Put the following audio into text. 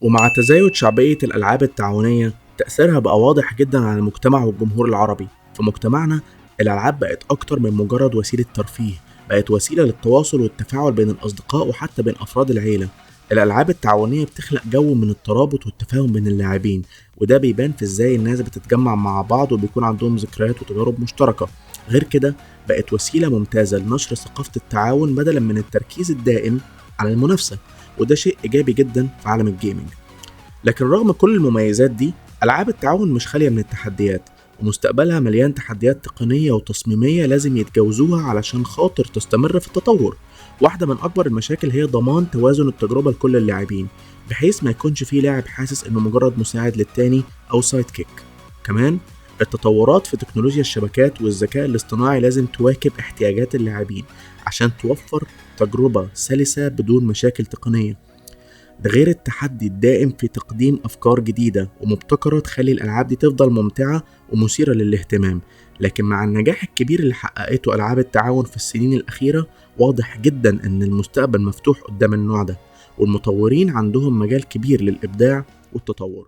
ومع تزايد شعبية الألعاب التعاونية تأثيرها بقى واضح جدا على المجتمع والجمهور العربي. في مجتمعنا الألعاب بقت أكتر من مجرد وسيلة ترفيه، بقت وسيلة للتواصل والتفاعل بين الأصدقاء وحتى بين أفراد العيلة. الألعاب التعاونية بتخلق جو من الترابط والتفاهم بين اللاعبين، وده بيبان في ازاي الناس بتتجمع مع بعض وبيكون عندهم ذكريات وتجارب مشتركة. غير كده بقت وسيلة ممتازة لنشر ثقافة التعاون بدلا من التركيز الدائم على المنافسة، وده شيء إيجابي جدا في عالم ال gaming. لكن رغم كل المميزات دي، ألعاب التعاون مش خالية من التحديات، ومستقبلها مليان تحديات تقنية وتصميمية لازم يتجاوزوها علشان خاطر تستمر في التطور. واحدة من أكبر المشاكل هي ضمان توازن التجربة لكل اللاعبين، بحيث ما يكونش فيه لاعب حاسس إنه مجرد مساعد للتاني أو sidekick. كمان التطورات في تكنولوجيا الشبكات والذكاء الاصطناعي لازم تواكب احتياجات اللاعبين عشان توفر تجربة سلسة بدون مشاكل تقنية. ده غير التحدي الدائم في تقديم أفكار جديدة ومبتكرة تخلي الألعاب دي تفضل ممتعة ومثيرة للاهتمام. لكن مع النجاح الكبير اللي حققته ألعاب التعاون في السنين الأخيرة، واضح جدا أن المستقبل مفتوح قدام النوع ده، والمطورين عندهم مجال كبير للإبداع والتطور.